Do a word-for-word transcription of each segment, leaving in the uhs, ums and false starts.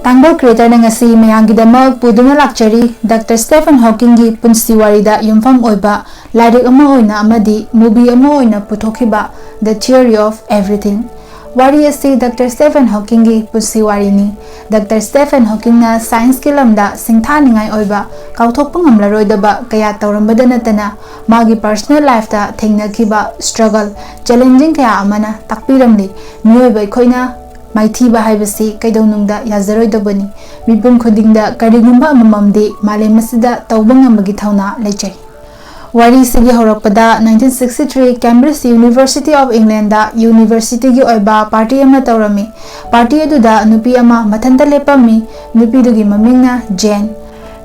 Angle Creatorꯅ ꯉꯁꯤ ꯃꯌꯥꯝꯒꯤꯗꯃꯛ ꯄꯨꯗꯨꯅ ꯂꯥꯛꯆꯔꯤ, doctor ꯁ꯭ꯇꯦꯐꯟ ꯍꯣꯀꯤꯡꯒꯤ ꯄꯨꯟꯁꯤ ꯋꯥꯔꯤꯗ ꯌꯨꯝꯐꯝ ꯑꯣꯏꯕ ꯂꯥꯏꯔꯤꯛ ꯑꯃ ꯑꯣꯏꯅ ꯑꯃꯗꯤ movie ꯑꯃ ꯑꯣꯏꯅ ꯄꯨꯊꯣꯛꯈꯤꯕ The Theory of Everything꯫ ꯋꯥꯔꯤ ꯑꯁꯤ ꯗꯥꯛꯇꯔ ꯁ꯭ꯇꯦꯐꯟ ꯍꯣꯀꯤꯡꯒꯤ ꯄꯨꯟꯁꯤ ꯋꯥꯔꯤꯅꯤ꯫ ꯗꯥꯛꯇꯔ ꯁ꯭ꯇꯦꯐꯟ ꯍꯣꯀꯤꯡꯅ scienceꯀꯤ ꯂꯝꯗ ꯁꯤꯡꯊꯥꯅꯤꯡꯉꯥꯏ ꯑꯣꯏꯕ, ꯀꯥꯎꯊꯣꯛꯄ ꯉꯝꯂꯔꯣꯏꯗꯕ ꯀꯌꯥ ꯇꯧꯔꯝꯕꯗ ꯅꯠꯇꯅ, ꯃꯥꯒꯤ personal lifeꯇ ꯊꯦꯡꯅꯈꯤꯕ struggle, challenging ꯀꯌꯥ ꯑꯃꯅ ꯇꯥꯛꯄꯤꯔꯝꯂꯤ꯫ ꯃꯤꯑꯣꯏꯕ ꯑꯩꯈꯣꯏꯅ ꯃꯥꯏꯊꯤꯕ ꯍꯥꯏꯕꯁꯤ ꯀꯩꯗꯧꯅꯨꯡꯗ ꯌꯥꯖꯔꯣꯏꯗꯕꯅꯤ꯫ ꯃꯤꯄꯨꯝ ꯈꯨꯗꯤꯡꯗ ꯀꯔꯤꯒꯨꯝꯕ ꯑꯃꯃꯝꯗꯤ ꯃꯥꯂꯦꯝ ꯑꯁꯤꯗ ꯇꯧꯕ ꯉꯝꯕꯒꯤ ꯊꯧꯅꯥ ꯂꯩꯖꯩ꯫ ꯋꯥꯔꯤꯁꯤꯒꯤ ꯍꯧꯔꯛꯄꯗ nineteen sixty three Cambridge University of Englandꯗ universityꯒꯤ ꯑꯣꯏꯕ party ꯑꯃ ꯇꯧꯔꯝꯃꯤ꯫ Party ꯑꯗꯨꯗ ꯅꯨꯄꯤ ꯑꯃ ꯃꯊꯟꯇ ꯂꯦꯞꯄꯝꯃꯤ꯫ ꯅꯨꯄꯤꯗꯨꯒꯤ ꯃꯃꯤꯡꯅ ꯖꯦꯟ꯫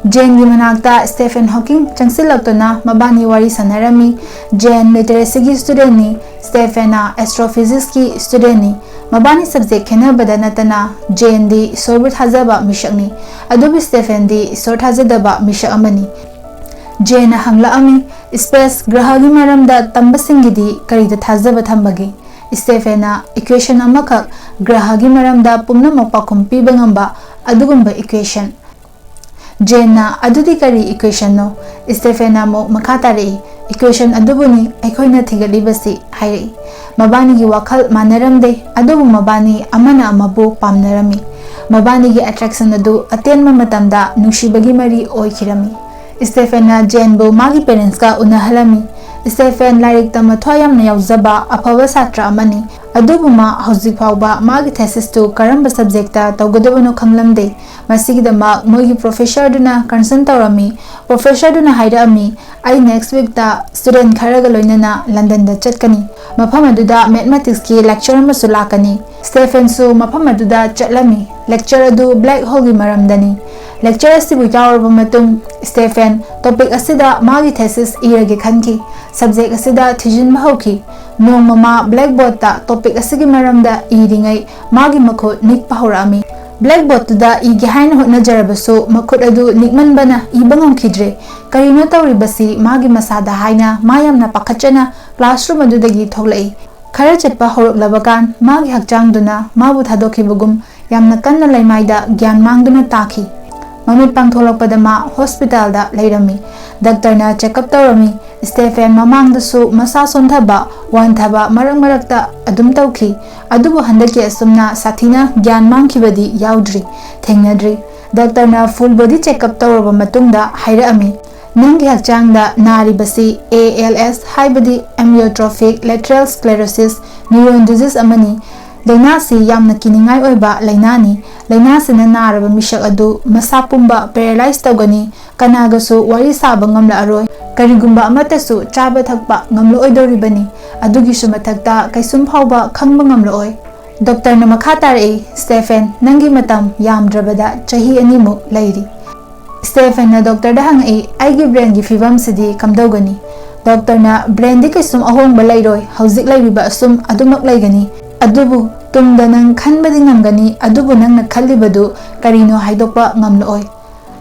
ꯖꯦꯟꯒꯤ ꯃꯅꯥꯛꯇ ꯁ꯭ꯇꯦꯐꯟ ꯍꯣꯀꯤꯡ ꯆꯪꯁꯤꯜꯂꯛꯇꯨꯅ ꯃꯕꯥꯅꯤ ꯋꯥꯔꯤ ꯁꯥꯟꯅꯔꯝꯃꯤ꯫ ꯖꯦꯟ literacyꯒꯤ studentꯅꯤ, ꯁ꯭ꯇꯦꯐꯟꯅ astrophysicsꯀꯤ studentꯅꯤ꯫ ꯃꯕꯥꯅꯤ subject ꯈꯦꯠꯅꯕꯗ ꯅꯠꯇꯅ ꯖꯦꯟꯗꯤ ꯏꯁꯣꯔꯕꯨ ꯊꯥꯖꯕ ꯃꯤꯁꯛꯅꯤ, ꯑꯗꯨꯕꯨ ꯁ꯭ꯇꯦꯐꯟꯗꯤ ꯏꯁꯣꯔ ꯊꯥꯖꯗꯕ ꯃꯤꯁꯛ ꯑꯃꯅꯤ꯫ ꯖꯦꯟꯅ ꯍꯪꯂꯛꯑꯝꯃꯤ, "Space, ꯒ꯭ꯔꯍꯒꯤ ꯃꯔꯝꯗ ꯇꯝꯕꯁꯤꯡꯒꯤꯗꯤ ꯀꯔꯤꯗ ꯊꯥꯖꯕ ꯊꯝꯕꯒꯦ?" ꯁ꯭ꯇꯦꯐꯟꯅ equation ꯑꯃꯈꯛ, ꯒ꯭ꯔꯍꯒꯤ ꯃꯔꯝꯗ ꯄꯨꯝꯅꯃꯛ ꯄꯥꯎꯈꯨꯝ ꯄꯤꯕ ꯉꯝꯕ ꯑꯗꯨꯒꯨꯝꯕ equation꯫ ꯖꯦꯟꯅ, "ꯑꯗꯨꯗꯤ ꯀꯔꯤ equationꯅꯣ?" ꯁ꯭ꯇꯦꯐꯟꯅ ꯑꯃꯨꯛ ꯃꯈꯥ ꯇꯥꯔꯛꯏ, "Equation ꯑꯗꯨꯕꯨꯅꯤ ꯑꯩꯈꯣꯏꯅ ꯊꯤꯒꯠꯂꯤꯕꯁꯤ" ꯍꯥꯏꯔꯛꯏ꯫ ꯃꯕꯥꯅꯤꯒꯤ ꯋꯥꯈꯜ ꯃꯥꯟꯅꯔꯝꯗꯦ, ꯑꯗꯨꯕꯨ ꯃꯕꯥꯅꯤ ꯑꯃꯅ ꯑꯃꯕꯨ ꯄꯥꯝꯅꯔꯝꯃꯤ꯫ ꯃꯕꯥꯅꯤꯒꯤ attraction ꯑꯗꯨ ꯑꯇꯦꯟꯕ ꯃꯇꯝꯗ ꯅꯨꯡꯁꯤꯕꯒꯤ ꯃꯔꯤ ꯑꯣꯏꯈꯤꯔꯝꯃꯤ꯫ ꯁ꯭ꯇꯦꯐꯟꯅ ꯖꯦꯟꯕꯨ ꯃꯥꯒꯤ parentsꯀ ꯎꯅꯍꯜꯂꯝꯃꯤ꯫ ꯁ꯭ꯇꯦꯐꯟ ꯂꯥꯏꯔꯤꯛ ꯇꯝꯕ ꯊꯋꯥꯏ ꯌꯥꯝꯅ ꯌꯥꯎꯖꯕ ꯑꯐꯕ ꯁꯥꯇ꯭ꯔ ꯑꯃꯅꯤ, ꯑꯗꯨꯕꯨ ꯃꯥ ꯍꯧꯖꯤꯛ ꯐꯥꯎꯕ ꯃꯥꯒꯤ thesisꯇꯨ ꯀꯔꯝꯕ subjectꯇ ꯇꯧꯒꯗꯕꯅꯣ ꯈꯪꯂꯝꯗꯦ꯫ ꯃꯁꯤꯒꯤꯗꯃꯛ ꯃꯣꯏꯒꯤ professorꯗꯨꯅ consult ꯇꯧꯔꯝꯃꯤ꯫ Professorꯗꯨꯅ ꯍꯥꯏꯔꯛꯑꯝꯃꯤ, "ꯑꯩ next weekꯇ student ꯈꯔꯒ ꯂꯣꯏꯅꯅ Londonꯗ ꯆꯠꯀꯅꯤ꯫ ꯃꯐꯝ ꯑꯗꯨꯗ mathematicsꯀꯤ lecture ꯑꯃꯁꯨ ꯂꯥꯛꯀꯅꯤ꯫" ꯁ꯭ꯇꯦꯐꯟꯁꯨ ꯃꯐꯝ ꯑꯗꯨꯗ ꯆꯠꯂꯝꯃꯤ꯫ Lecture ꯑꯗꯨ black holeꯒꯤ ꯃꯔꯝꯗꯅꯤ꯫ Lecture ꯑꯁꯤꯕꯨ ꯌꯥꯎꯔꯕ ꯃꯇꯨꯡ, ꯁ꯭ꯇꯦꯐꯟ topic ꯑꯁꯤꯗ ꯃꯥꯒꯤ thesis ꯏꯔꯒꯦ ꯈꯟꯈꯤ꯫ Subject ꯑꯁꯤꯗ ꯊꯤꯖꯤꯟꯕ ꯍꯧꯈꯤ꯫ ꯅꯣꯡꯃ ꯃꯥ blackboardꯇ topic ꯑꯁꯤꯒꯤ ꯃꯔꯝꯗ ꯏꯔꯤꯉꯩ ꯃꯥꯒꯤ ꯃꯈꯨꯠ ꯅꯤꯛꯄ ꯍꯧꯔꯛꯑꯝꯃꯤ꯫ Blackboardꯇꯨꯗ ꯏꯒꯦ ꯍꯥꯏꯅ ꯍꯣꯠꯅꯖꯔꯕꯁꯨ ꯃꯈꯨꯠ ꯑꯗꯨ ꯅꯤꯛꯃꯟꯕꯅ ꯏꯕ ꯉꯝꯈꯤꯗ꯭ꯔꯦ꯫ "ꯀꯔꯤꯅꯣ ꯇꯧꯔꯤꯕꯁꯤ ꯃꯥꯒꯤ ꯃꯁꯥꯗ?" ꯍꯥꯏꯅ ꯃꯥ ꯌꯥꯝꯅ ꯄꯥꯈꯠꯆꯅ classroom ꯑꯗꯨꯗꯒꯤ ꯊꯣꯛꯂꯛꯏ꯫ ꯈꯔ ꯆꯠꯄ ꯍꯧꯔꯛꯂꯕ ꯀꯥꯟ ꯃꯥꯒꯤ ꯍꯛꯆꯥꯡꯗꯨꯅ ꯃꯥꯕꯨ ꯊꯥꯗꯣꯛꯈꯤꯕꯒꯨꯝ ꯌꯥꯝꯅ ꯀꯟꯅ ꯂꯩꯃꯥꯏꯗ ꯒ꯭ꯌꯥꯟ ꯃꯥꯡꯗꯨꯅ ꯇꯥꯈꯤ꯫ ꯃꯃꯤꯠ ꯄꯥꯡꯊꯣꯛꯂꯛꯄꯗ ꯃꯥ ꯍꯣꯁꯄꯤꯇꯥꯜꯗ ꯂꯩꯔꯝꯃꯤ꯫ ꯗꯥꯛꯇꯔꯅ ꯆꯦꯛꯑꯞ ꯇꯧꯔꯝꯃꯤ꯫ ꯁ꯭ꯇꯦꯐꯦꯟ ꯃꯃꯥꯡꯗꯁꯨ ꯃꯁꯥ ꯁꯣꯟꯊꯕ, ꯋꯥꯟꯊꯕ ꯃꯔꯛ ꯃꯔꯛꯇ ꯑꯗꯨꯝ ꯇꯧꯈꯤ꯫ ꯑꯗꯨꯕꯨ ꯍꯟꯗꯛꯀꯤ ꯑꯁꯨꯝꯅ ꯁꯥꯊꯤꯅ ꯒ꯭ꯌꯥꯟ ꯃꯥꯡꯈꯤꯕꯗꯤ ꯌꯥꯎꯗ꯭ꯔꯤ, ꯊꯦꯡꯅꯗ꯭ꯔꯤ꯫ ꯗꯥꯛꯇꯔꯅ ꯐꯨꯜ ꯕꯣꯗꯤ ꯆꯦꯛꯑꯞ ꯇꯧꯔꯕ ꯃꯇꯨꯡꯗ ꯍꯥꯏꯔꯛꯑꯝꯃꯤ, "ꯅꯪꯒꯤ ꯍꯛꯆꯥꯡꯗ ꯅꯥꯔꯤꯕꯁꯤ ꯑꯦ ꯑꯦꯜ ꯑꯦꯁ ꯍꯥꯏꯕꯗꯤ Amyotrophic Lateral Sclerosis Neuron Disease ꯑꯃꯅꯤ꯫ ꯂꯥꯏꯅꯥꯁꯤ ꯌꯥꯝꯅ ꯀꯤꯅꯤꯡꯉꯥꯏ ꯑꯣꯏꯕ ꯂꯥꯏꯅꯥꯅꯤ꯫ ꯂꯥꯏꯅꯥꯁꯤꯅ ꯅꯥꯔꯕ ꯃꯤꯁꯛ ꯑꯗꯨ ꯃꯁꯥ ꯄꯨꯝꯕ ꯄꯦꯔꯥꯂꯥꯏꯁ ꯇꯧꯒꯅꯤ, ꯀꯅꯥꯒꯁꯨ ꯋꯥꯔꯤ ꯁꯥꯕ ꯉꯝꯂꯛꯑꯔꯣꯏ, ꯀꯔꯤꯒꯨꯝꯕ ꯑꯃꯠꯇꯁꯨ ꯆꯥꯕ ꯊꯛꯄ ꯉꯝꯂꯛꯑꯣꯏꯗꯧꯔꯤꯕꯅꯤ꯫ ꯑꯗꯨꯒꯤꯁꯨ ꯃꯊꯛꯇ ꯀꯩꯁꯨꯝ ꯐꯥꯎꯕ ꯈꯪꯕ ꯉꯝꯂꯛꯑꯣꯏ꯫" ꯗꯥꯛꯇꯔꯅ ꯃꯈꯥ ꯇꯥꯔꯛꯏ, "ꯁ꯭ꯇꯦꯐꯦꯟ, ꯅꯪꯒꯤ ꯃꯇꯝ ꯌꯥꯝꯗ꯭ꯔꯕꯗ ꯆꯍꯤ ꯑꯅꯤꯃꯨꯛ ꯂꯩꯔꯤ꯫" ꯁ꯭ꯇꯦꯐꯦꯟꯅ ꯗꯥꯛꯇꯔꯗ ꯍꯪꯉꯛꯏ, "ꯑꯩꯒꯤ ꯕ꯭ꯔꯦꯟꯒꯤ ꯐꯤꯕꯝꯁꯤꯗꯤ ꯀꯝꯗꯧꯒꯅꯤ?" ꯗꯥꯛꯇꯔꯅ, "ꯕ꯭ꯔꯦꯟꯗꯤ ꯀꯩꯁꯨꯝ ꯑꯍꯣꯡꯕ ꯂꯩꯔꯣꯏ, ꯍꯧꯖꯤꯛ ꯂꯩꯔꯤꯕ ꯑꯁꯨꯝ ꯑꯗꯨꯃꯛ ꯂꯩꯒꯅꯤ꯫ ꯑꯗꯨꯕꯨ ꯇꯨꯡꯗ ꯅꯪ ꯈꯟꯕꯗꯤ ꯉꯝꯒꯅꯤ, ꯑꯗꯨꯕꯨ ꯅꯪꯅ ꯈꯜꯂꯤꯕꯗꯨ ꯀꯔꯤꯅꯣ ꯍꯥꯏꯗꯣꯛꯄ ꯉꯝꯂꯛꯑꯣꯏ꯫"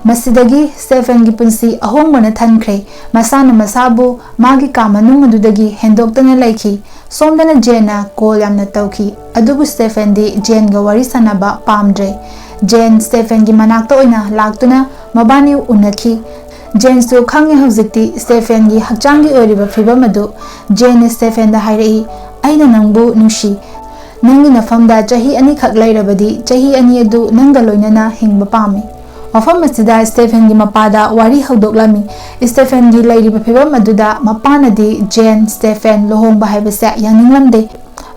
ꯃꯁꯤꯗꯒꯤ ꯁ꯭ꯇꯦꯐꯦꯟꯒꯤ ꯄꯨꯟꯁꯤ ꯑꯍꯣꯡꯕꯅ ꯊꯟꯈ꯭ꯔꯦ꯫ ꯃꯁꯥꯅ ꯃꯁꯥꯕꯨ ꯃꯥꯒꯤ ꯀꯥ ꯃꯅꯨꯡ ꯑꯗꯨꯗꯒꯤ ꯍꯦꯟꯗꯣꯛꯇꯅ ꯂꯩꯈꯤ꯫ ꯁꯣꯝꯗꯅ ꯖꯦꯟꯅ ꯀꯣꯜ ꯌꯥꯝꯅ ꯇꯧꯈꯤ, ꯑꯗꯨꯕꯨ ꯁ꯭ꯇꯦꯐꯦꯟꯗꯤ ꯖꯦꯟꯒ ꯋꯥꯔꯤ ꯁꯥꯟꯅꯕ ꯄꯥꯝꯗ꯭ꯔꯦ꯫ ꯖꯦꯟ ꯁ꯭ꯇꯦꯐꯦꯟꯒꯤ ꯃꯅꯥꯛꯇ ꯑꯣꯏꯅ ꯂꯥꯛꯇꯨꯅ ꯃꯕꯥꯅꯤ ꯎꯅꯈꯤ꯫ ꯖꯦꯟꯁꯨ ꯈꯪꯉꯦ ꯍꯧꯖꯤꯛꯇꯤ ꯁ꯭ꯇꯦꯐꯦꯟꯒꯤ ꯍꯛꯆꯥꯡꯒꯤ ꯑꯣꯏꯔꯤꯕ ꯐꯤꯕꯝ ꯑꯗꯨ꯫ ꯖꯦꯟꯅ ꯁ꯭ꯇꯦꯐꯦꯟꯗ ꯍꯥꯏꯔꯛꯏ, "ꯑꯩꯅ ꯅꯪꯕꯨ ꯅꯨꯡꯁꯤ꯫ ꯅꯪꯒꯤ ꯅꯐꯝꯗ ꯆꯍꯤ ꯑꯅꯤꯈꯛ ꯂꯩꯔꯕꯗꯤ ꯆꯍꯤ ꯑꯅꯤ ꯑꯗꯨ ꯅꯪꯒ ꯂꯣꯏꯅꯅ ꯍꯤꯡꯕ ꯄꯥꯝꯃꯤ꯫" ꯃꯐꯝ ꯑꯁꯤꯗ ꯁ꯭ꯇꯦꯐꯦꯟꯒꯤ ꯃꯄꯥꯗ ꯋꯥꯔꯤ ꯍꯧꯗꯣꯛꯂꯝꯃꯤ꯫ ꯁ꯭ꯇꯦꯐꯦꯟꯒꯤ ꯂꯩꯔꯤꯕ ꯐꯤꯕꯝ ꯑꯗꯨꯗ ꯃꯄꯥꯅꯗꯤ ꯖꯦꯟ, ꯁ꯭ꯇꯦꯐꯦꯟ ꯂꯨꯍꯣꯡꯕ ꯍꯥꯏꯕꯁꯦ ꯌꯥꯅꯤꯡꯂꯝꯗꯦ꯫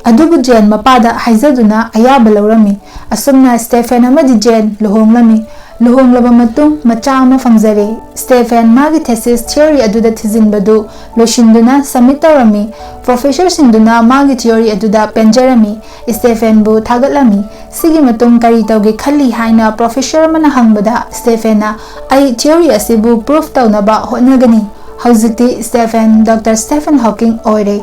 ꯑꯗꯨꯕꯨ ꯖꯦꯟ ꯃꯄꯥꯗ ꯍꯥꯏꯖꯗꯨꯅ ꯑꯌꯥꯕ ꯂꯧꯔꯝꯃꯤ꯫ ꯑꯁꯨꯝꯅ ꯁ꯭ꯇꯦꯐꯦꯟ ꯑꯃꯗꯤ ꯖꯦꯟ ꯂꯨꯍꯣꯡꯂꯝꯃꯤ꯫ ꯂꯨꯍꯣꯡꯂꯕ ꯃꯇꯨꯡ ꯃꯆꯥ ꯑꯃ ꯐꯪꯖꯔꯦ꯫ ꯁ꯭ꯇꯦꯐꯦꯟ ꯃꯥꯒꯤ ꯊꯦꯁꯤꯁ ꯊꯤꯑꯣꯔꯤ ꯑꯗꯨꯗ ꯊꯤꯖꯤꯟꯕꯗꯨ ꯂꯣꯏꯁꯤꯟꯗꯨꯅ ꯁꯕꯃꯤꯠ ꯇꯧꯔꯝꯃꯤ꯫ ꯄ꯭ꯔꯣꯐꯦꯁꯔꯁꯤꯡꯗꯨꯅ ꯃꯥꯒꯤ ꯊꯤꯑꯣꯔꯤ ꯑꯗꯨꯗ ꯄꯦꯟꯖꯔꯝꯃꯤ꯫ ꯁ꯭ꯇꯦꯐꯦꯟꯕꯨ ꯊꯥꯒꯠꯂꯝꯃꯤ꯫ ꯁꯤꯒꯤ ꯃꯇꯨꯡ ꯀꯔꯤ ꯇꯧꯒꯦ ꯈꯜꯂꯤ ꯍꯥꯏꯅ ꯄ꯭ꯔꯣꯐꯦꯁꯔ ꯑꯃꯅ ꯍꯪꯕꯗ ꯁ꯭ꯇꯦꯐꯦꯟꯅ, "ꯑꯩ ꯊꯤꯑꯣꯔꯤ ꯑꯁꯤꯕꯨ ꯄ꯭ꯔꯨꯐ ꯇꯧꯅꯕ ꯍꯣꯠꯅꯒꯅꯤ꯫" ꯍꯧꯖꯤꯛꯇꯤ ꯁ꯭ꯇꯦꯐꯦꯟ ꯗꯣꯛꯇꯔ ꯁ꯭ꯇꯦꯐꯦꯟ ꯍꯣꯀꯤꯡ ꯑꯣꯏꯔꯦ꯫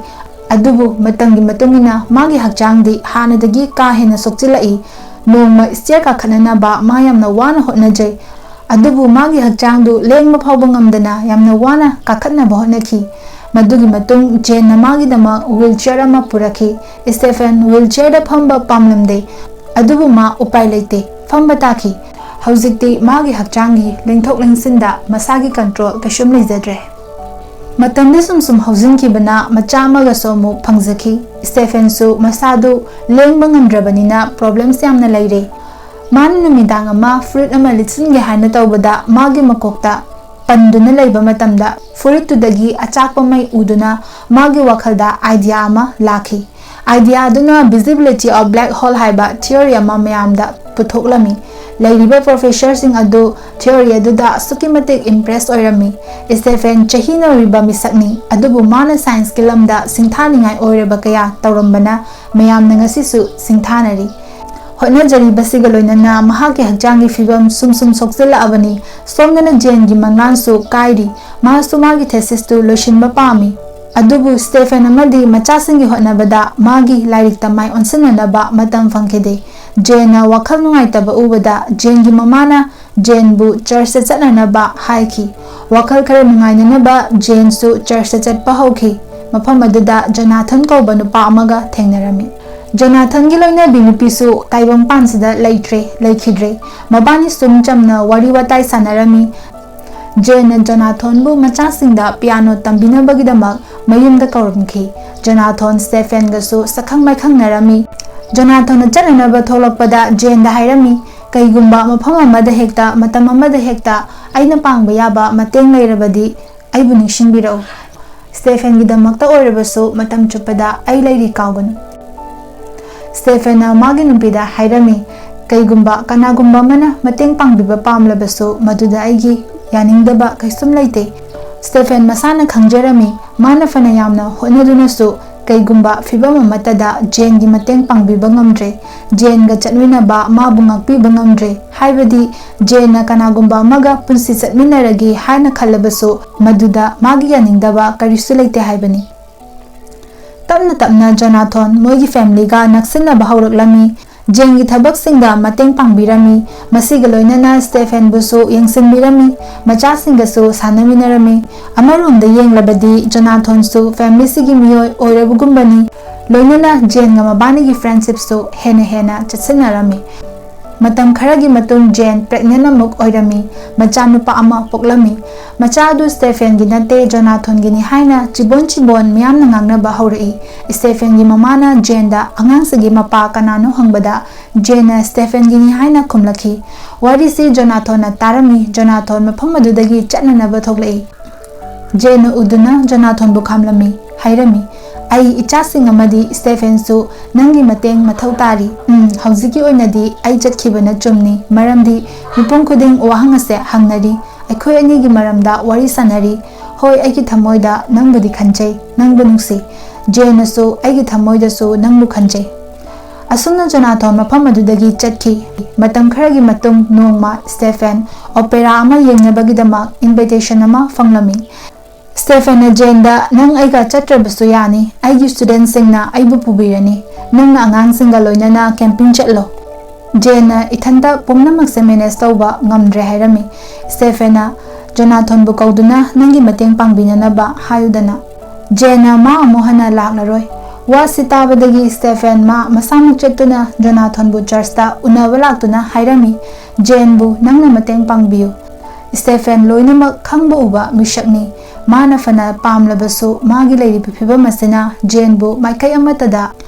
ꯑꯗꯨꯕꯨ ꯃꯇꯝꯒꯤ ꯃꯇꯨꯡ ꯏꯟꯅ ꯃꯥꯒꯤ ꯍꯛꯆꯥꯡꯗꯤ ꯍꯥꯟꯅꯗꯒꯤ ꯀꯥ ꯍꯦꯟꯅ ꯁꯣꯛꯆꯤꯜꯂꯛꯏ꯫ ꯅꯣꯡꯃ ꯁ꯭ꯇꯦꯌꯔ ꯀꯥꯈꯠꯅꯅꯕ ꯃꯥ ꯌꯥꯝꯅ ꯋꯥꯅ ꯍꯣꯠꯅꯖꯩ꯫ ꯑꯗꯨꯕꯨ ꯃꯥꯒꯤ ꯍꯛꯆꯥꯡꯗꯨ ꯂꯦꯡꯕ ꯐꯥꯎꯕ ꯉꯝꯗꯅ ꯌꯥꯝꯅ ꯋꯥꯅ ꯀꯥꯈꯠꯅꯕ ꯍꯣꯠꯅꯈꯤ꯫ ꯃꯗꯨꯒꯤ ꯃꯇꯨꯡ ꯖꯦꯟꯅ ꯃꯥꯒꯤꯗꯃꯛ ꯋꯤꯜꯆꯤꯌꯔ ꯑꯃ ꯄꯨꯔꯛꯈꯤ꯫ ꯁ꯭ꯇꯦꯐꯦꯟ ꯋꯤꯜꯆꯤꯌꯔꯗ ꯐꯝꯕ ꯄꯥꯝꯂꯝꯗꯦ꯫ ꯑꯗꯨꯕꯨ ꯃꯥ ꯎꯄꯥꯏ ꯂꯩꯇꯦ, ꯐꯝꯕ ꯇꯥꯈꯤ꯫ ꯍꯧꯖꯤꯛꯇꯤ ꯃꯥꯒꯤ ꯍꯛꯆꯥꯡꯒꯤ ꯂꯦꯡꯊꯣꯛ ꯂꯦꯡꯁꯤꯟꯗ ꯃꯁꯥꯒꯤ ꯀꯟꯇ꯭ꯔꯣꯜ ꯀꯩꯁꯨꯝ ꯂꯩꯖꯗ꯭ꯔꯦ꯫ ꯃꯇꯝꯗꯤ ꯁꯨꯝ ꯁꯨꯝ ꯍꯧꯖꯤꯟꯈꯤꯕꯅ ꯃꯆꯥ ꯑꯃꯒꯁꯨ ꯑꯃꯨꯛ ꯐꯪꯖꯈꯤ꯫ ꯁ꯭ꯇꯦꯐꯦꯟꯁꯨ ꯃꯁꯥꯗꯨ ꯂꯦꯡꯕ ꯉꯝꯗ꯭ꯔꯕꯅꯤꯅ ꯄ꯭ꯔꯣꯕ꯭ꯂꯦꯝꯁ ꯌꯥꯝꯅ ꯂꯩꯔꯦ꯫ ꯃꯥꯅ ꯅꯨꯃꯤꯗꯥꯡ ꯑꯃ ꯐꯨꯔꯤꯠ ꯑꯃ ꯂꯤꯠꯁꯤꯟꯒꯦ ꯍꯥꯏꯅ ꯇꯧꯕꯗ ꯃꯥꯒꯤ ꯃꯀꯣꯛꯇ ꯄꯟꯗꯨꯅ ꯂꯩꯕ ꯃꯇꯝꯗ ꯐꯨꯔꯤꯠꯇꯨꯗꯒꯤ ꯑꯆꯥꯛꯄ ꯃꯩ ꯎꯗꯨꯅ ꯃꯥꯒꯤ ꯋꯥꯈꯜꯗ ꯑꯥꯏꯗꯤꯌꯥ ꯑꯃ ꯂꯥꯛꯈꯤ꯫ ꯑꯥꯏꯗꯤꯌꯥ ꯑꯗꯨꯅ visibility of black hole ꯍꯥꯏꯕ ꯊꯤꯑꯣꯔꯤ ꯑꯃ ꯃꯌꯥꯝꯗ ꯄꯨꯊꯣꯛꯂꯝꯃꯤ꯫ ꯂꯩꯔꯤꯕ ꯄ꯭ꯔꯣꯐꯦꯁꯔꯁꯤꯡ ꯑꯗꯨ ꯊꯤꯑꯣꯔꯤ ꯑꯗꯨꯗ ꯑꯁꯨꯛꯀꯤ ꯃꯇꯤꯛ ꯏꯝꯄ꯭ꯔꯦꯁ ꯑꯣꯏꯔꯝꯃꯤ꯫ ꯁ꯭ꯇꯦꯐꯦꯟ ꯆꯍꯤ ꯅꯧꯔꯤꯕ ꯃꯤꯁꯛꯅꯤ, ꯑꯗꯨꯕꯨ ꯃꯥꯅ ꯁꯥꯏꯟꯁꯀꯤ ꯂꯝꯗ ꯁꯤꯡꯊꯥꯅꯤꯡꯉꯥꯏ ꯑꯣꯏꯔꯕ ꯀꯌꯥ ꯇꯧꯔꯝꯕꯅ ꯃꯌꯥꯝꯅ ꯉꯁꯤꯁꯨ ꯁꯤꯡꯊꯥꯅꯔꯤ꯫ ꯍꯣꯠꯅꯖꯔꯤꯕꯁꯤꯒ ꯂꯣꯏꯅꯅ ꯃꯍꯥꯛꯀꯤ ꯍꯛꯆꯥꯡꯒꯤ ꯐꯤꯕꯝ ꯁꯨꯝ ꯁꯨꯝ ꯁꯣꯛꯆꯤꯜꯂꯛꯑꯕꯅꯤ꯫ ꯁꯣꯝꯗꯅ ꯖꯦꯟꯒꯤ ꯃꯪꯂꯥꯟꯁꯨ ꯀꯥꯏꯔꯤ꯫ ꯃꯥꯁꯨ ꯃꯥꯒꯤ ꯊꯦꯁꯤꯁꯇꯨ ꯂꯣꯏꯁꯤꯟꯕ ꯄꯥꯝꯃꯤ꯫ ꯑꯗꯨꯕꯨ ꯁ꯭ꯇꯦꯐꯦꯟ ꯑꯃꯗꯤ ꯃꯆꯥꯁꯤꯡꯒꯤ ꯍꯣꯠꯅꯕꯗ ꯃꯥꯒꯤ ꯂꯥꯏꯔꯤꯛꯇ ꯃꯥꯏ ꯑꯣꯟꯁꯤꯟꯅꯅꯕ ꯃꯇꯝ ꯐꯪꯈꯤꯗꯦ꯫ ꯖꯦꯟꯅ ꯋꯥꯈꯜ ꯅꯨꯡꯉꯥꯏꯇꯕ ꯎꯕꯗ ꯖꯦꯟꯒꯤ ꯃꯃꯥꯅ ꯖꯦꯟꯕꯨ ꯆꯔꯆꯇ ꯆꯠꯅꯅꯕ ꯍꯥꯏꯈꯤ꯫ ꯋꯥꯈꯜ ꯈꯔ ꯅꯨꯡꯉꯥꯏꯅꯅꯕ ꯖꯦꯟꯁꯨ ꯆꯔꯆꯇ ꯆꯠꯄ ꯍꯧꯈꯤ꯫ ꯃꯐꯝ ꯑꯗꯨꯗ ꯖꯣꯅꯥꯊꯟ ꯀꯧꯕ ꯅꯨꯄꯥ ꯑꯃꯒ ꯊꯦꯡꯅꯔꯝꯃꯤ꯫ ꯖꯣꯅꯥꯊꯟꯒꯤ ꯂꯣꯏꯅꯕꯤ ꯅꯨꯄꯤꯁꯨ ꯇꯥꯏꯕꯪꯄꯥꯟꯁꯤꯗ ꯂꯩꯇ꯭ꯔꯦ, ꯂꯩꯈꯤꯗ꯭ꯔꯦ꯫ ꯃꯕꯥꯅꯤ ꯁꯨꯝ ꯆꯝꯅ ꯋꯥꯔꯤ ꯋꯥꯇꯥꯏ ꯁꯥꯟꯅꯔꯝꯃꯤ꯫ ꯖꯦꯟꯅ ꯖꯣꯅꯥꯊꯣꯟꯕꯨ ꯃꯆꯥꯁꯤꯡꯗ ꯄꯤꯌꯥꯅꯣ ꯇꯝꯕꯤꯅꯕꯒꯤꯗꯃꯛ ꯃꯌꯨꯝꯗ ꯀꯧꯔꯝꯈꯤ꯫ ꯖꯣꯅꯥꯊꯣꯟ ꯁ꯭ꯇꯦꯐꯦꯟꯒꯁꯨ ꯁꯛꯈꯪ ꯃꯥꯏꯈꯪꯅꯔꯝꯃꯤ꯫ ꯖꯣꯅꯥꯊꯣꯟꯅ ꯆꯠꯅꯅꯕ ꯊꯣꯛꯂꯛꯄꯗ ꯖꯦꯟꯗ ꯍꯥꯏꯔꯝꯃꯤ, "ꯀꯩꯒꯨꯝꯕ ꯃꯐꯝ ꯑꯃꯗ ꯍꯦꯛꯇ, ꯃꯇꯝ ꯑꯃꯗ ꯍꯦꯛꯇ ꯑꯩꯅ ꯄꯥꯡꯕ ꯌꯥꯕ ꯃꯇꯦꯡ ꯂꯩꯔꯕꯗꯤ ꯑꯩꯕꯨ ꯅꯤꯡꯁꯤꯡꯕꯤꯔꯛꯎ꯫ ꯁ꯭ꯇꯦꯐꯦꯟꯒꯤꯗꯃꯛꯇ ꯑꯣꯏꯔꯕꯁꯨ ꯃꯇꯝ ꯆꯨꯞꯄꯗ ꯑꯩ ꯂꯩꯔꯤ ꯀꯥꯎꯒꯅꯨ"꯫ ꯁ꯭ꯇꯦꯐꯦꯟꯅ ꯃꯥꯒꯤ ꯅꯨꯄꯤꯗ ꯍꯥꯏꯔꯝꯃꯤ, "ꯀꯩꯒꯨꯝꯕ ꯀꯅꯥꯒꯨꯝꯕ ꯑꯃꯅ ꯃꯇꯦꯡ ꯄꯥꯡꯕꯤꯕ ꯄꯥꯝꯂꯕꯁꯨ ꯃꯗꯨꯗ ꯑꯩꯒꯤ ꯌꯥꯅꯤꯡꯗꯕ ꯀꯩꯁꯨꯝ ꯂꯩꯇꯦ"꯫ ꯁ꯭ꯇꯦꯐꯦꯟ ꯃꯁꯥꯅ ꯈꯪꯖꯔꯝꯃꯤ, ꯃꯥꯅ ꯐꯅ ꯌꯥꯝꯅ ꯍꯣꯠꯅꯗꯨꯅꯁꯨ ꯀꯩꯒꯨꯝꯕ ꯐꯤꯚꯝ ꯑꯃꯠꯇꯗ ꯖꯦꯟꯒꯤ ꯃꯇꯦꯡ ꯄꯥꯡꯕꯤꯕ ꯉꯝꯗ꯭ꯔꯦ꯫ ꯖꯦꯟꯒ ꯆꯠꯃꯤꯟꯅꯕ ꯃꯥꯕꯨ ꯉꯥꯛꯄꯤꯕ ꯉꯝꯗ꯭ꯔꯦ꯫ ꯍꯥꯏꯕꯗꯤ ꯖꯦꯟꯅ ꯀꯅꯥꯒꯨꯝꯕ ꯑꯃꯒ ꯄꯨꯟꯁꯤ ꯆꯠꯃꯤꯟꯅꯔꯒꯦ ꯍꯥꯏꯅ ꯈꯜꯂꯕꯁꯨ ꯃꯗꯨꯗ ꯃꯥꯒꯤ ꯌꯥꯅꯤꯡꯗꯕ ꯀꯔꯤꯁꯨ ꯂꯩꯇꯦ ꯍꯥꯏꯕꯅꯤ꯫ ꯇꯞꯅ ꯇꯞꯅ ꯖꯣꯅꯥꯊꯣꯟ ꯃꯣꯏꯒꯤ ꯐꯦꯃꯤꯂꯤꯒ ꯅꯛꯁꯤꯟꯅꯕ ꯍꯧꯔꯛꯂꯝꯃꯤ꯫ ꯖꯦꯟꯒꯤ ꯊꯕꯛꯁꯤꯡꯗ ꯃꯇꯦꯡ ꯄꯥꯡꯕꯤꯔꯝꯃꯤ꯫ ꯃꯁꯤꯒ ꯂꯣꯏꯅꯅ ꯁ꯭ꯇꯦꯐꯦꯟꯕꯨꯁꯨ ꯌꯦꯡꯁꯤꯟꯕꯤꯔꯝꯃꯤ꯫ ꯃꯆꯥꯁꯤꯡꯒꯁꯨ ꯁꯥꯟꯅꯃꯤꯟꯅꯔꯝꯃꯤ꯫ ꯑꯃꯔꯣꯝꯗ ꯌꯦꯡꯂꯕꯗꯤ ꯖꯣꯅꯥꯊꯣꯟꯁꯨ ꯐꯦꯃꯤꯂꯤꯁꯤꯒꯤ ꯃꯤꯑꯣꯏ ꯑꯣꯏꯔꯕꯒꯨꯝꯕꯅꯤ꯫ ꯂꯣꯏꯅꯅ ꯖꯦꯟꯒ ꯃꯕꯥꯅꯤꯒꯤ friendshipꯁꯨ ꯍꯦꯟꯅ ꯍꯦꯟꯅ ꯆꯠꯁꯤꯟꯅꯔꯝꯃꯤ꯫ ꯃꯇꯝ ꯈꯔꯒꯤ ꯃꯇꯨꯡ ꯖꯦꯟ pregnant ꯑꯃꯨꯛ ꯑꯣꯏꯔꯝꯃꯤ, ꯃꯆꯥꯅꯨꯄꯥ ꯑꯃ ꯄꯣꯛꯂꯝꯃꯤ꯫ ꯃꯆꯥ ꯑꯗꯨ ꯁ꯭ꯇꯦꯐꯦꯟꯒꯤ ꯅꯠꯇꯦ, ꯖꯣꯅꯥꯊꯣꯟꯒꯤꯅꯤ ꯍꯥꯏꯅ ꯆꯤꯕꯣꯟ ꯆꯤꯕꯣꯟ ꯃꯤꯌꯥꯝꯅ ꯉꯥꯡꯅꯕ ꯍꯧꯔꯛꯏ꯫ ꯁ꯭ꯇꯦꯐꯦꯟꯒꯤ ꯃꯃꯥꯅ ꯖꯦꯟꯗ ꯑꯉꯥꯡꯁꯤꯒꯤ ꯃꯄꯥ ꯀꯅꯥꯅꯣ ꯍꯪꯕꯗ ꯖꯦꯟꯅ ꯁ꯭ꯇꯦꯐꯦꯟꯒꯤꯅꯤ ꯍꯥꯏꯅ ꯈꯨꯝꯂꯛꯈꯤ꯫ ꯋꯥꯔꯤꯁꯤ ꯖꯣꯅꯥꯊꯣꯟꯅ ꯇꯥꯔꯝꯃꯤ꯫ ꯖꯣꯅꯥꯊꯣꯟ ꯃꯐꯝ ꯑꯗꯨꯗꯒꯤ ꯆꯠꯅꯅꯕ ꯊꯣꯛꯂꯛꯏ꯫ ꯖꯦꯟꯅ ꯎꯗꯨꯅ ꯖꯣꯅꯥꯊꯣꯟꯕꯨ ꯈꯥꯝꯂꯝꯃꯤ꯫ ꯍꯥꯏꯔꯝꯃꯤ, "ꯑꯩ ꯏꯆꯥꯁꯤꯡ ꯑꯃꯗꯤ ꯁ꯭ꯇꯦꯐꯦꯟꯁꯨ ꯅꯪꯒꯤ ꯃꯇꯦꯡ ꯃꯊꯧ ꯇꯥꯔꯤ꯫ ꯎꯝ, ꯍꯧꯖꯤꯛꯀꯤ ꯑꯣꯏꯅꯗꯤ ꯑꯩ ꯆꯠꯈꯤꯕꯅ ꯆꯨꯝꯅꯤ, ꯃꯔꯝꯗꯤ ꯃꯤꯄꯨꯝ ꯈꯨꯗꯤꯡ ꯋꯥꯍꯪ ꯑꯁꯦ ꯍꯪꯅꯔꯤ꯫ ꯑꯩꯈꯣꯏ ꯑꯅꯤꯒꯤ ꯃꯔꯝꯗ ꯋꯥꯔꯤ ꯁꯥꯟꯅꯔꯤ꯫ ꯍꯣꯏ, ꯑꯩꯒꯤ ꯊꯃꯣꯏꯗ ꯅꯪꯕꯨꯗꯤ ꯈꯟꯖꯩ, ꯅꯪꯕꯨ ꯅꯨꯡꯁꯤ꯫ ꯖꯦꯟꯅꯁꯨ ꯑꯩꯒꯤ ꯊꯃꯣꯏꯗꯁꯨ ꯅꯪꯕꯨ ꯈꯟꯖꯩ꯫" ꯑꯁꯨꯝꯅ ꯖꯣꯅꯥꯊꯣꯟ ꯃꯐꯝ ꯑꯗꯨꯗꯒꯤ ꯆꯠꯈꯤ꯫ ꯃꯇꯝ ꯈꯔꯒꯤ ꯃꯇꯨꯡ ꯅꯣꯡꯃ ꯁ꯭ꯇꯦꯐꯦꯟ opera ꯑꯃ ꯌꯦꯡꯅꯕꯒꯤꯗꯃꯛ invitation ꯑꯃ ꯐꯪꯂꯝꯃꯤ꯫ ꯁ꯭ꯇꯦꯐꯦꯟꯅ ꯖꯦꯟꯗ, "ꯅꯪ ꯑꯩꯒ ꯆꯠꯇ꯭ꯔꯕꯁꯨ ꯌꯥꯅꯤ, ꯑꯩꯒꯤ studentꯁꯤꯡꯅ ꯑꯩꯕꯨ ꯄꯨꯕꯤꯔꯅꯤ꯫ ꯅꯪꯅ ꯑꯉꯥꯡꯁꯤꯡꯒ ꯂꯣꯏꯅꯅ camping ꯆꯠꯂꯣ꯫" ꯖꯦꯟꯅ, "ꯏꯊꯟꯇ ꯄꯨꯝꯅꯃꯛꯁꯦ manage ꯇꯧꯕ ꯉꯝꯗ꯭ꯔꯦ" ꯍꯥꯏꯔꯝꯃꯤ꯫ ꯁ꯭ꯇꯦꯐꯦꯟꯅ ꯖꯣꯅꯥꯊꯣꯟꯕꯨ ꯀꯧꯗꯨꯅ, "ꯅꯪꯒꯤ ꯃꯇꯦꯡ ꯄꯥꯡꯕꯤꯅꯅꯕ ꯍꯥꯏꯌꯨꯗꯅ꯫ ꯖꯦꯟꯅ ꯃꯥ ꯑꯃꯨꯛ ꯍꯟꯅ ꯂꯥꯛꯂꯔꯣꯏ꯫" ꯋꯥꯁꯤ ꯇꯥꯕꯗꯒꯤ ꯁ꯭ꯇꯦꯐꯦꯟ ꯃꯥ ꯃꯁꯥꯃꯛ ꯆꯠꯇꯨꯅ ꯖꯣꯅꯥꯊꯣꯟꯕꯨ churchꯇ ꯎꯅꯕ ꯂꯥꯛꯇꯨꯅ ꯍꯥꯏꯔꯝꯃꯤ, "ꯖꯦꯟꯕꯨ ꯅꯪꯅ ꯃꯇꯦꯡ ꯄꯥꯡꯕꯤꯌꯨ꯫" ꯁ꯭ꯇꯦꯐꯦꯟ ꯂꯣꯏꯅꯃꯛ ꯈꯪꯕ ꯎꯕ ꯃꯤꯁꯛꯅꯤ꯫ ꯃꯥꯅ ꯐꯅ ꯄꯥꯝꯂꯕꯁꯨ ꯃꯥꯒꯤ ꯂꯩꯔꯤꯕ ꯐꯤꯚꯝ ꯑꯁꯤꯅ ꯖꯦꯟꯕꯨ ꯃꯥꯏꯀꯩ ꯑꯃꯠꯇꯗ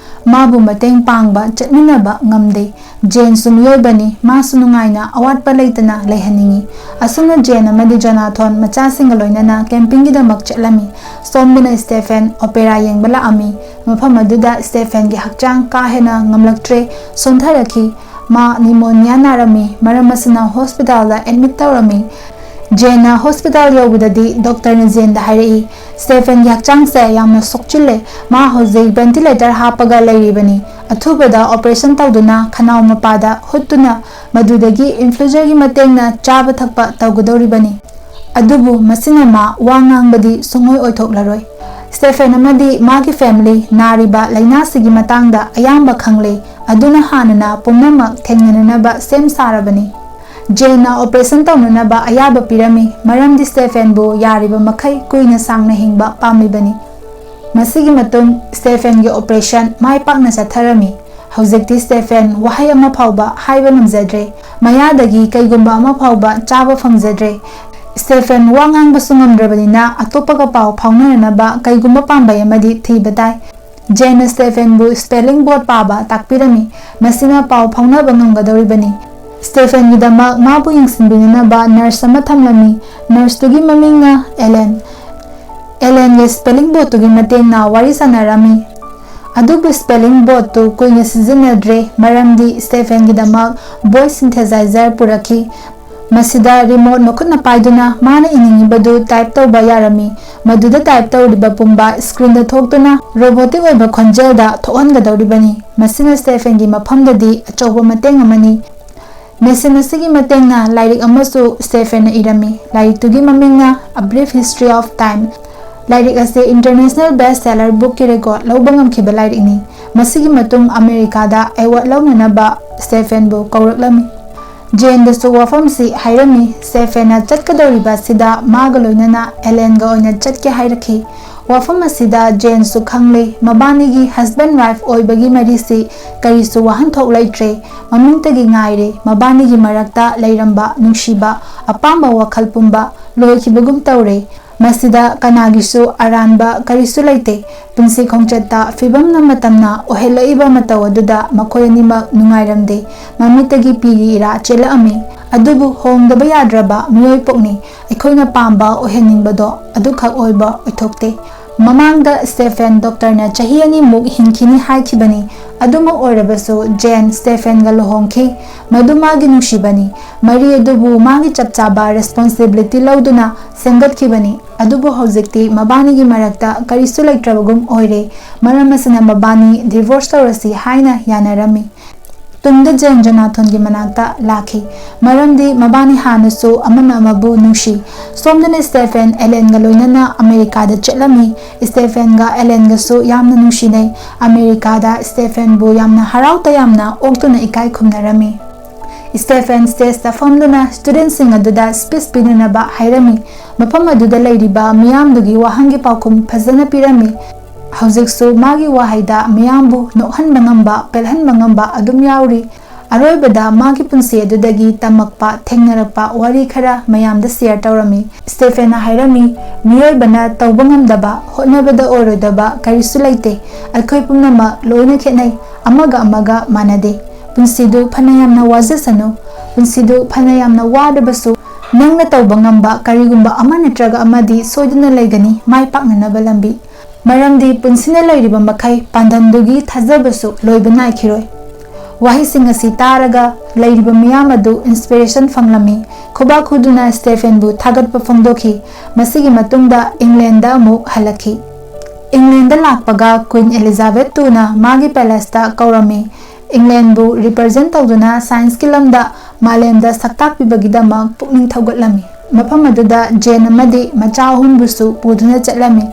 ꯃꯥꯕꯨ ꯃꯇꯦꯡ ꯄꯥꯡꯕ ꯆꯠꯃꯤꯟꯅꯕ ꯉꯝꯗꯦ꯫ ꯖꯦꯟꯁꯨ ꯃꯤꯑꯣꯏꯕꯅꯤ, ꯃꯥꯁꯨ ꯅꯨꯡꯉꯥꯏꯅ ꯑꯋꯥꯠꯄ ꯂꯩꯇꯅ ꯂꯩꯍꯟꯅꯤꯡꯏ꯫ ꯑꯁꯨꯝꯅ ꯖꯦꯟ ꯑꯃꯗꯤ ꯖꯣꯅꯥꯊꯣꯟ ꯃꯆꯥꯁꯤꯡꯒ ꯂꯣꯏꯅꯅ campingꯒꯤꯗꯃꯛ ꯆꯠꯂꯝꯃꯤ꯫ ꯁꯣꯝꯗꯅ ꯁ꯭ꯇꯦꯐꯦꯟ opera ꯌꯦꯡꯕ ꯂꯥꯛꯑꯝꯃꯤ꯫ ꯃꯐꯝ ꯑꯗꯨꯗ ꯁ꯭ꯇꯦꯐꯦꯟꯒꯤ ꯍꯛꯆꯥꯡ ꯀꯥ ꯍꯦꯟꯅ ꯉꯝꯂꯛꯇ꯭ꯔꯦ, ꯁꯣꯟꯊꯔꯛꯈꯤ꯫ ꯃꯥ pneumonia ꯅꯥꯔꯝꯃꯤ, ꯃꯔꯝ ꯑꯁꯤꯅ hospitalꯗ admit ꯇꯧꯔꯝꯃꯤ꯫ ꯖꯦꯟꯅ hospital ꯌꯧꯕꯗꯗꯤ doctorꯅ ꯖꯦꯟꯗ ꯍꯥꯏꯔꯛꯏ, "ꯁ꯭ꯇꯦꯐꯦꯟꯒꯤ ꯍꯛꯆꯥꯡꯁꯦ ꯌꯥꯝꯅ ꯁꯣꯛꯆꯤꯜꯂꯦ, ꯃꯥ ꯍꯧꯖꯤꯛ ventilator ꯍꯥꯞꯄꯒ ꯂꯩꯔꯤꯕꯅꯤ꯫ ꯑꯊꯨꯕꯗ operation ꯇꯧꯗꯨꯅ ꯈꯅꯥꯎ ꯃꯄꯥꯗ ꯍꯨꯠꯇꯨꯅ ꯃꯗꯨꯗꯒꯤ infuserꯒꯤ ꯃꯇꯦꯡꯅ ꯆꯥꯕ ꯊꯛꯄ ꯇꯧꯒꯗꯧꯔꯤꯕꯅꯤ꯫ ꯑꯗꯨꯕꯨ ꯃꯁꯤꯅ ꯃꯥ ꯋꯥ ꯉꯥꯡꯕꯗꯤ ꯁꯨꯡꯑꯣꯏ ꯑꯣꯏꯊꯣꯛꯂꯔꯣꯏ꯫" ꯁ꯭ꯇꯦꯐꯦꯟ ꯑꯃꯗꯤ ꯃꯥꯒꯤ family ꯅꯥꯔꯤꯕ ꯂꯥꯏꯅꯥꯁꯤꯒꯤ ꯃꯇꯥꯡꯗ ꯑꯌꯥꯝꯕ ꯈꯪꯂꯦ, ꯑꯗꯨꯅ ꯍꯥꯟꯅꯅ ꯄꯨꯝꯅꯃꯛ ꯊꯦꯡꯅꯅꯅꯕ ꯁꯦꯝ ꯁꯥꯔꯕꯅꯤ꯫ ꯖꯦꯟꯅ operation ꯇꯧꯅꯅꯕ ꯑꯌꯥꯕ ꯄꯤꯔꯝꯃꯤ, ꯃꯔꯝꯗꯤ ꯁ꯭ꯇꯦꯐꯦꯟꯕꯨ ꯌꯥꯔꯤꯕ ꯃꯈꯩ ꯀꯨꯏꯅ ꯁꯥꯡꯅ ꯍꯤꯡꯕ ꯄꯥꯝꯂꯤꯕꯅꯤ꯫ ꯃꯁꯤꯒꯤ ꯃꯇꯨꯡ ꯁ꯭ꯇꯦꯐꯦꯟꯒꯤ ꯑꯣꯄꯔꯦꯁꯟ ꯃꯥꯏ ꯄꯥꯛꯅ ꯆꯠꯊꯔꯝꯃꯤ꯫ ꯍꯧꯖꯤꯛꯇꯤ ꯁ꯭ꯇꯦꯐꯦꯟ ꯋꯥꯍꯩ ꯑꯃ ꯐꯥꯎꯕ ꯍꯥꯏꯕ ꯉꯝꯖꯗ꯭ꯔꯦ꯫ ꯃꯌꯥꯗꯒꯤ ꯀꯩꯒꯨꯝꯕ ꯑꯃ ꯐꯥꯎꯕ ꯆꯥꯕ ꯐꯪꯖꯗ꯭ꯔꯦ꯫ ꯁ꯭ꯇꯦꯐꯦꯟ ꯋꯥ ꯉꯥꯡꯕꯁꯨ ꯉꯝꯗ꯭ꯔꯕꯅꯤꯅ ꯑꯇꯣꯞꯄꯒ ꯄꯥꯎ ꯐꯥꯎꯅꯅꯕ ꯀꯩꯒꯨꯝꯕ ꯄꯥꯝꯕꯩ ꯑꯃꯗꯤ ꯊꯤꯕ ꯇꯥꯏ꯫ ꯖꯦꯟꯅ ꯁ꯭ꯇꯦꯐꯦꯟꯕꯨ ꯁ꯭ꯄꯦꯂꯤꯡ ꯕꯣꯠ ꯄꯥꯕ ꯇꯥꯛꯄꯤꯔꯝꯃꯤ꯫ ꯃꯁꯤꯅ ꯄꯥꯎ ꯐꯥꯎꯅꯕ ꯉꯝꯒꯗꯧꯔꯤꯕꯅꯤ꯫ ꯁ꯭ꯇꯦꯐꯦꯟꯒꯤꯗꯃꯛ ꯃꯥꯕꯨ ꯌꯦꯡꯁꯤꯟꯕꯤꯅꯅꯕ ꯅꯔꯁ ꯑꯃ ꯊꯝꯂꯝꯃꯤ꯫ ꯅꯔꯁꯇꯨꯒꯤ ꯃꯃꯤꯡꯅ ꯑꯦꯂꯦꯟ꯫ ꯑꯦꯂꯦꯟꯒ ꯁ꯭ꯄꯦꯂꯤꯡ ꯕꯣꯠꯇꯨꯒꯤ ꯃꯇꯦꯡꯅ ꯋꯥꯔꯤ ꯁꯥꯟꯅꯔꯝꯃꯤ꯫ ꯑꯗꯨꯕꯨ ꯁ꯭ꯄꯦꯂꯤꯡ ꯕꯣꯠꯇꯨ ꯀꯨꯏꯅ ꯁꯤꯖꯤꯟꯅꯗ꯭ꯔꯦ, ꯃꯔꯝꯗꯤ ꯁ꯭ꯇꯦꯐꯦꯟꯒꯤꯗꯃꯛ ꯚꯣꯏꯁ ꯁꯤꯟꯊꯦꯁꯥꯏꯖꯔ ꯄꯨꯔꯛꯈꯤ꯫ ꯃꯁꯤꯗ ꯔꯤꯃꯣꯠ ꯃꯈꯨꯠꯅ ꯄꯥꯏꯗꯨꯅ ꯃꯥꯅ ꯏꯅꯤꯡꯉꯤꯕꯗꯨ ꯇꯥꯏꯞ ꯇꯧꯕ ꯌꯥꯔꯝꯃꯤ꯫ ꯃꯗꯨꯗ ꯇꯥꯏꯞ ꯇꯧꯔꯤꯕ ꯄꯨꯝꯕ ꯁ꯭ꯀ꯭ꯔꯤꯟꯗ ꯊꯣꯛꯇꯨꯅ ꯔꯣꯕꯣꯇꯤꯛ ꯑꯣꯏꯕ ꯈꯣꯟꯖꯦꯜꯗ ꯊꯣꯛꯍꯟꯒꯗꯧꯔꯤꯕꯅꯤ꯫ ꯃꯁꯤꯅ ꯁ꯭ꯇꯦꯐꯦꯟꯒꯤ ꯃꯐꯝꯗꯗꯤ ꯑꯆꯧꯕ ꯃꯇꯦꯡ ꯑꯃꯅꯤ꯫ ꯃꯦꯁꯤꯟ ꯑꯁꯤꯒꯤ ꯃꯇꯦꯡꯅ ꯂꯥꯏꯔꯤꯛ ꯑꯃꯁꯨ ꯁ꯭ꯇꯦꯐꯦꯟꯅ ꯏꯔꯝꯃꯤ꯫ ꯂꯥꯏꯔꯤꯛꯇꯨꯒꯤ ꯃꯃꯤꯡꯅ A Brief History of Time꯫ ꯂꯥꯏꯔꯤꯛ ꯑꯁꯤ ꯏꯟꯇꯔꯅꯦꯁꯅꯦꯜ ꯕꯦꯁ ꯁꯦꯂꯔ ꯕꯨꯛꯀꯤ ꯔꯦꯀꯣꯔꯗ ꯂꯧꯕ ꯉꯝꯈꯤꯕ ꯂꯥꯏꯔꯤꯛꯅꯤ꯫ ꯃꯁꯤꯒꯤ ꯃꯇꯨꯡ ꯑꯃꯦꯔꯤꯀꯥꯗ ꯑꯦꯋꯥꯔꯗ ꯂꯧꯅꯅꯕ ꯁ꯭ꯇꯦꯐꯦꯟꯕꯨ ꯀꯧꯔꯛꯂꯝꯃꯤ꯫ ꯖꯦꯟꯗꯁꯨ ꯋꯥꯐꯝꯁꯤ ꯍꯥꯏꯔꯝꯃꯤ꯫ ꯁ꯭ꯇꯦꯐꯦꯟꯅ ꯆꯠꯀꯗꯧꯔꯤꯕ ꯑꯁꯤꯗ ꯃꯥꯒ ꯂꯣꯏꯅꯅ ꯑꯦꯂꯦꯟꯒ ꯑꯣꯏꯅ ꯆꯠꯀꯦ ꯍꯥꯏꯔꯛꯈꯤ꯫ ꯋꯥꯐꯝ ꯑꯁꯤꯗ ꯖꯦꯟꯁꯨ ꯈꯪꯂꯦ꯫ ꯃꯕꯥꯅꯤꯒꯤ ꯍꯁꯕꯦꯟ ꯋꯥꯏꯐ ꯑꯣꯏꯕꯒꯤ ꯃꯔꯤꯁꯤ ꯀꯔꯤꯁꯨ ꯋꯥꯍꯟꯊꯣꯛ ꯂꯩꯇ꯭ꯔꯦ꯫ ꯃꯃꯤꯡꯇꯒꯤ ꯉꯥꯏꯔꯦ꯫ ꯃꯕꯥꯅꯤꯒꯤ ꯃꯔꯛꯇ ꯂꯩꯔꯝꯕ ꯅꯨꯡꯁꯤꯕ, ꯑꯄꯥꯝꯕ ꯋꯥꯈꯜ ꯄꯨꯝꯕ ꯂꯣꯏꯈꯤꯕꯒꯨꯝ ꯇꯧꯔꯦ꯫ ꯃꯁꯤꯗ ꯀꯅꯥꯒꯤꯁꯨ ꯑꯔꯥꯟꯕ ꯀꯔꯤꯁꯨ ꯂꯩꯇꯦ꯫ ꯄꯨꯟꯁꯤ ꯈꯣꯡꯆꯠꯇ ꯐꯤꯕꯝꯅ ꯃꯇꯝꯅ ꯑꯣꯏꯍꯜꯂꯛꯏꯕ ꯃꯇꯧ ꯑꯗꯨꯗ ꯃꯈꯣꯏ ꯑꯅꯤꯃꯛ ꯅꯨꯡꯉꯥꯏꯔꯝꯗꯦ꯫ ꯃꯃꯤꯠꯇꯒꯤ ꯄꯤꯒꯤ ꯏꯔꯥ ꯆꯦꯜꯂꯛꯑꯝꯃꯤ꯫ ꯑꯗꯨꯕꯨ ꯍꯣꯡꯗꯕ ꯌꯥꯗ꯭ꯔꯕ ꯃꯤꯑꯣꯏ ꯄꯣꯛꯅꯤ꯫ ꯑꯩꯈꯣꯏꯅ ꯄꯥꯝꯕ ꯑꯣꯏꯍꯟꯅꯤꯡꯕꯗꯣ ꯑꯗꯨꯈꯛ ꯑꯣꯏꯕ ꯑꯣꯏꯊꯣꯛꯇꯦ꯫ ꯃꯃꯥꯡꯗ ꯁ꯭ꯇꯦꯐꯦꯟ ꯗꯣꯛꯇꯔꯅ ꯆꯍꯤ ꯑꯅꯤꯃꯨꯛ ꯍꯤꯡꯈꯤꯅꯤ ꯍꯥꯏꯈꯤꯕꯅꯤ꯫ ꯑꯗꯨꯃꯛ ꯑꯣꯏꯔꯕꯁꯨ ꯖꯦꯟ ꯁ꯭ꯇꯦꯐꯦꯟꯒ ꯂꯨꯍꯣꯡꯈꯤ꯫ ꯃꯗꯨ ꯃꯥꯒꯤ ꯅꯨꯡꯁꯤꯕꯅꯤ꯫ ꯃꯔꯤ ꯑꯗꯨꯕꯨ ꯃꯥꯒꯤ ꯆꯞ ꯆꯥꯕ ꯔꯦꯁꯄꯣꯟꯁꯤꯕꯤꯂꯤꯇꯤ ꯂꯧꯗꯨꯅ ꯁꯦꯝꯒꯠꯈꯤꯕꯅꯤ꯫ ꯑꯗꯨꯕꯨ ꯍꯧꯖꯤꯛꯇꯤ ꯃꯕꯥꯅꯤꯒꯤ ꯃꯔꯛꯇ ꯀꯔꯤꯁꯨ ꯂꯩꯇ꯭ꯔꯕꯒꯨꯝ ꯑꯣꯏꯔꯦ꯫ ꯃꯔꯝ ꯑꯁꯤꯅ ꯃꯕꯥꯅꯤ ꯗꯤꯚꯣꯔꯁ ꯇꯧꯔꯁꯤ ꯍꯥꯏꯅ ꯌꯥꯅꯔꯝꯃꯤ꯫ ꯇꯨꯡꯗ ꯖꯦꯟ ꯖꯣꯅꯥꯊꯟꯒꯤ ꯃꯅꯥꯛꯇ ꯂꯥꯛꯈꯤ, ꯃꯔꯝꯗꯤ ꯃꯕꯥꯅꯤ ꯍꯥꯟꯅꯁꯨ ꯑꯃꯅ ꯑꯃꯕꯨ ꯅꯨꯡꯁꯤ꯫ ꯁꯣꯝꯗꯅ ꯁ꯭ꯇꯦꯐꯦꯟ ꯑꯦꯂꯦꯟꯒ ꯂꯣꯏꯅꯅ ꯑꯃꯦꯔꯤꯀꯥꯗ ꯆꯠꯂꯝꯃꯤ꯫ ꯁ꯭ꯇꯦꯐꯦꯟꯒ ꯑꯦꯂꯦꯟꯒꯁꯨ ꯌꯥꯝꯅ ꯅꯨꯡꯁꯤꯅꯩ꯫ ꯑꯃꯦꯔꯤꯀꯥꯗ ꯁ꯭ꯇꯦꯐꯦꯟꯕꯨ ꯌꯥꯝꯅ ꯍꯔꯥꯎ ꯇꯌꯥꯝꯅ ꯑꯣꯛꯇꯨꯅ ꯏꯀꯥꯏ ꯈꯨꯝꯅꯔꯝꯃꯤ꯫ ꯁ꯭ꯇꯦꯐꯦꯟ ꯁ꯭ꯇꯦꯖꯇ ꯐꯝꯗꯨꯅ ꯁ꯭ꯇꯨꯗꯦꯟꯠꯁꯤꯡ ꯑꯗꯨꯗ ꯁ꯭ꯄꯤꯆ ꯄꯤꯅꯅꯕ ꯍꯥꯏꯔꯝꯃꯤ꯫ ꯃꯐꯝ ꯑꯗꯨꯗ ꯂꯩꯔꯤꯕ ꯃꯤꯌꯥꯝꯗꯨꯒꯤ ꯋꯥꯍꯪꯒꯤ ꯄꯥꯎꯈꯨꯝ ꯐꯖꯅ ꯄꯤꯔꯝꯃꯤ꯫ ꯍꯧꯖꯤꯛꯁꯨ ꯃꯥꯒꯤ ꯋꯥꯍꯩꯗ ꯃꯤꯌꯥꯝꯕꯨ ꯅꯣꯛꯍꯟꯕ ꯉꯝꯕ, ꯄꯦꯜꯍꯟꯕ ꯉꯝꯕ ꯑꯗꯨꯝ ꯌꯥꯎꯔꯤ꯫ ꯑꯔꯣꯏꯕꯗ ꯃꯥꯒꯤ ꯄꯨꯟꯁꯤ ꯑꯗꯨꯗꯒꯤ ꯇꯝꯃꯛꯄ, ꯊꯦꯡꯅꯔꯛꯄ ꯋꯥꯔꯤ ꯈꯔ ꯃꯌꯥꯝꯗ ꯁꯤꯌꯔ ꯇꯧꯔꯝꯃꯤ꯫ ꯁ꯭ꯇꯦꯐꯦꯟꯅ ꯍꯥꯏꯔꯝꯃꯤ, "ꯃꯤꯑꯣꯏꯕꯅ ꯇꯧꯕ ꯉꯝꯗꯕ, ꯍꯣꯠꯅꯕꯗ ꯑꯣꯏꯔꯣꯏꯗꯕ ꯀꯔꯤꯁꯨ ꯂꯩꯇꯦ꯫ ꯑꯩꯈꯣꯏ ꯄꯨꯝꯅꯃꯛ ꯂꯣꯏꯅ ꯈꯦꯠꯅꯩ, ꯑꯃꯒ ꯑꯃꯒ ꯃꯥꯟꯅꯗꯦ꯫ ꯄꯨꯟꯁꯤꯗꯨ ꯐꯅ ꯌꯥꯝꯅ ꯋꯥꯖꯁꯅꯨ, ꯄꯨꯟꯁꯤꯗꯨ ꯐꯅ ꯌꯥꯝꯅ ꯋꯥꯔꯕꯁꯨ, ꯅꯪꯅ ꯇꯧꯕ ꯉꯝꯕ ꯀꯔꯤꯒꯨꯝꯕ ꯑꯃ ꯅꯠꯇ꯭ꯔꯒ ꯑꯃꯗꯤ ꯁꯣꯏꯗꯅ ꯂꯩꯒꯅꯤ, ꯃꯥꯏ ꯄꯥꯛꯅꯅꯕ ꯂꯝꯕꯤ꯫ ꯃꯔꯝꯗꯤ ꯄꯨꯟꯁꯤꯅ ꯂꯩꯔꯤꯕ ꯃꯈꯩ ꯄꯥꯟꯗꯝꯗꯨꯒꯤ ꯊꯥꯖꯕꯁꯨ ꯂꯣꯏꯕ ꯅꯥꯏꯈꯤꯔꯣꯏ"꯫ ꯋꯥꯍꯩꯁꯤꯡ ꯑꯁꯤ ꯇꯥꯔꯒ ꯂꯩꯔꯤꯕ ꯃꯤꯌꯥꯝ ꯑꯗꯨ ꯏꯟꯁꯄꯤꯔꯦꯁꯟ ꯐꯪꯂꯝꯃꯤ꯫ ꯈꯨꯕꯥꯛ ꯈꯨꯗꯨꯅ ꯁ꯭ꯇꯦꯐꯦꯟꯕꯨ ꯊꯥꯒꯠꯄ ꯐꯣꯡꯗꯣꯛꯈꯤ꯫ ꯃꯁꯤꯒꯤ ꯃꯇꯨꯡꯗ ꯏꯪꯂꯦꯟꯗ ꯑꯃꯨꯛ ꯍꯜꯂꯛꯈꯤ꯫ ꯏꯪꯂꯦꯟꯗ ꯂꯥꯛꯄꯒ ꯀ꯭ꯋꯤꯟ ꯑꯦꯂꯤꯖꯥꯕꯦꯊ ꯇꯨꯅ ꯃꯥꯒꯤ ꯄꯦꯂꯦꯁꯇ ꯀꯧꯔꯝꯃꯤ꯫ ꯏꯪꯂꯦꯟꯕꯨ ꯔꯤꯄ꯭ꯔꯖꯦꯟ ꯇꯧꯗꯨꯅ ꯁꯥꯏꯟꯁꯀꯤ ꯂꯝꯗ ꯃꯥꯂꯦꯝꯗ ꯁꯛꯇꯥꯛꯄꯤꯕꯒꯤꯗꯃꯛ ꯄꯨꯛꯅꯤꯡ ꯊꯧꯒꯠꯂꯝꯃꯤ꯫ ꯃꯐꯝ ꯑꯗꯨꯗ ꯖꯦꯟ ꯑꯃꯗꯤ ꯃꯆꯥ ꯑꯍꯨꯝꯕꯨꯁꯨ ꯄꯨꯗꯨꯅ ꯆꯠꯂꯝꯃꯤ꯫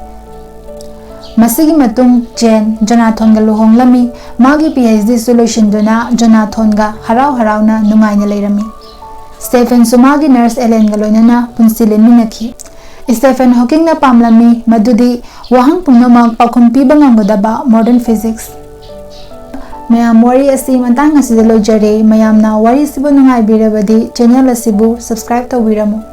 ꯃꯁꯤꯒꯤ ꯃꯇꯨꯡ ꯖꯦꯟ ꯖꯣꯅꯥꯊꯣꯟꯒ ꯂꯨꯍꯣꯡꯂꯝꯃꯤ꯫ ꯃꯥꯒꯤ ꯄꯤ ꯑꯩꯆ ꯗꯤꯁꯨ ꯂꯣꯏꯁꯤꯟꯗꯨꯅ ꯖꯣꯅꯥꯊꯣꯟꯒ ꯍꯔꯥꯎ ꯍꯔꯥꯎꯅ ꯅꯨꯡꯉꯥꯏꯅ ꯂꯩꯔꯝꯃꯤ꯫ ꯁ꯭ꯇꯦꯐꯦꯟꯁꯨ ꯃꯥꯒꯤ ꯅꯔꯁ ꯑꯦꯂꯦꯟꯒ ꯂꯣꯏꯅꯅ ꯄꯨꯟꯁꯤ ꯂꯦꯟꯃꯤꯟꯅꯈꯤ꯫ ꯁ꯭ꯇꯦꯐꯦꯟ ꯍꯣꯀꯤꯡꯅ ꯄꯥꯝꯂꯝꯃꯤ ꯃꯗꯨꯗꯤ ꯋꯥꯍꯪ ꯄꯨꯝꯅꯃꯛ ꯄꯥꯎꯈꯨꯝ ꯄꯤꯕ ꯉꯝꯒꯗꯕ ꯃꯣꯗꯔꯟ ꯐꯤꯖꯤꯛꯁ꯫ ꯃꯌꯥꯝ, ꯋꯥꯔꯤ ꯑꯁꯤ ꯃꯇꯥꯡ ꯑꯁꯤꯗ ꯂꯣꯏꯖꯔꯦ꯫ ꯃꯌꯥꯝꯅ ꯋꯥꯔꯤꯁꯤꯕꯨ ꯅꯨꯡꯉꯥꯏꯕꯤꯔꯕꯗꯤ ꯆꯦꯅꯦꯜ ꯑꯁꯤꯕꯨ ꯁꯕꯁꯀ꯭ꯔꯥꯏꯕ ꯇꯧꯕꯤꯔꯝꯃꯨ꯫